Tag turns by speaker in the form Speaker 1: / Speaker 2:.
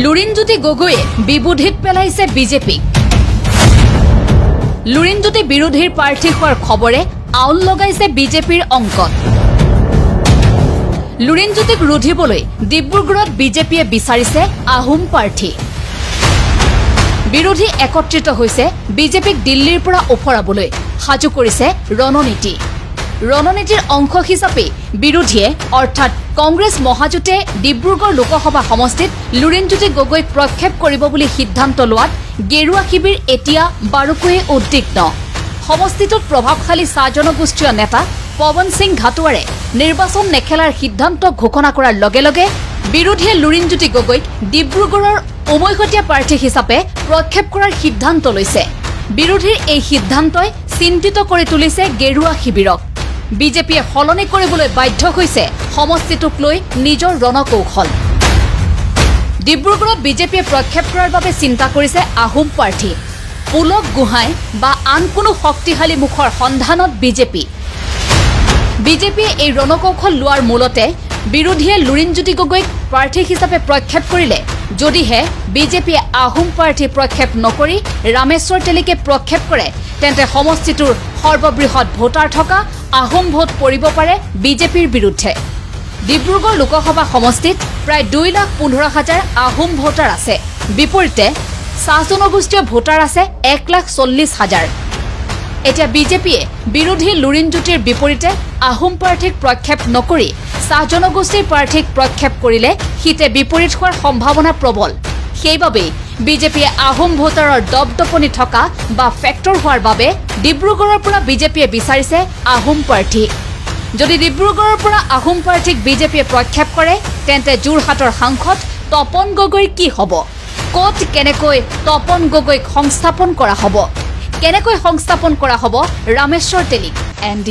Speaker 1: লুৰিণজ্যোতি গগৈয়ে বিবুধিত পেলাইছে বিজেপিক। লুৰিণজ্যোতি বিৰোধীৰ প্ৰাৰ্থী হোৱাৰ খবৰে আউল লগাইছে বিজেপিৰ অংকত। লুৰিণজ্যোতিক ৰুধিবলৈ ডিব্ৰুগড়ত বিজেপিয়ে বিচাৰিছে আহোম প্ৰাৰ্থী। বিৰোধী একত্ৰিত হৈছে বিজেপিক দিল্লীৰ পৰা ওফৰাবলৈ, সাজু কৰিছে ৰণনীতি। ৰণনীতিৰ অংশ হিচাপে বিৰোধীয়ে অৰ্থাৎ কংগ্ৰেছ মহাজোঁটে ডিব্ৰুগড় লোকসভা সমষ্টিত লুৰিণজ্যোতি গগৈক প্ৰক্ষেপ কৰিব বুলি সিদ্ধান্ত লোৱাত গেৰুৱা শিবিৰ এতিয়া বাৰুকৈয়ে উদ্বিগ্ন। সমষ্টিটোত প্ৰভাৱশালী চাহ জনগোষ্ঠীয় নেতা পৱন সিং ঘাটোৱাৰে নিৰ্বাচন নেখেলাৰ সিদ্ধান্ত ঘোষণা কৰাৰ লগে লগে বিৰোধীয়ে লুৰিণজ্যোতি গগৈক ডিব্ৰুগড়ৰ উমৈহতীয়া প্ৰাৰ্থী হিচাপে প্ৰক্ষেপ কৰাৰ সিদ্ধান্ত লৈছে। বিৰোধীৰ এই সিদ্ধান্তই চিন্তিত কৰি তুলিছে গেৰুৱা শিবিৰক। বিজেপিয়ে সলনি কৰিবলৈ বাধ্য হৈছে সমষ্টিটোক লৈ নিজৰ ৰণকৌশল। ডিব্ৰুগড়ত বিজেপিয়ে প্ৰক্ষেপ কৰাৰ বাবে চিন্তা কৰিছে আহোম প্ৰাৰ্থী পুলক গোহাঁই বা আন কোনো শক্তিশালী মুখৰ সন্ধানত বিজেপি। বিজেপিয়ে এই ৰণকৌশল লোৱাৰ মূলতে বিৰোধীয়ে লুৰিণজ্যোতি গগৈক প্ৰাৰ্থী হিচাপে প্ৰক্ষেপ কৰিলে যদিহে বিজেপিয়ে আহোম প্ৰাৰ্থী প্ৰক্ষেপ নকৰি ৰামেশ্বৰ তেলীকে প্ৰক্ষেপ কৰে, তেন্তে সমষ্টিটোৰ সৰ্ববৃহৎ ভোটাৰ থকা আহোম ভোট পৰিব পাৰে বিজেপিৰ বিৰুদ্ধে। ডিব্ৰুগড় লোকসভা সমষ্টিত প্ৰায় 2,15,000 আহোম ভোটাৰ আছে, বিপৰীতে চাহ জনগোষ্ঠীয় ভোটাৰ আছে 1,40,000। এতিয়া বিজেপিয়ে বিৰোধী লুৰিণজ্যোতিৰ বিপৰীতে আহোম প্ৰাৰ্থীক প্ৰক্ষেপ নকৰি চাহ জনগোষ্ঠীৰ প্ৰাৰ্থীক প্ৰক্ষেপ কৰিলে হিতে বিপৰীত হোৱাৰ সম্ভাৱনা প্ৰবল। সেইবাবেই বিজেপিয়ে আহোম ভোটাৰৰ দপদপনি থকা বা ফেক্টৰ হোৱাৰ বাবে ডিব্ৰুগড়ৰ পৰা বিজেপিয়ে বিচাৰিছে আহোম প্ৰাৰ্থী। যদি ডিব্ৰুগড়ৰ পৰা আহোম প্ৰাৰ্থীক বিজেপিয়ে প্ৰক্ষেপ কৰে, তেন্তে যোৰহাটৰ সাংসদ তপন গগৈৰ কি হ'ব? ক'ত কেনেকৈ তপন গগৈক সংস্থাপন কৰা হ'ব? কেনেকৈ সংস্থাপন কৰা হ'ব ৰামেশ্বৰ তেলীক? N D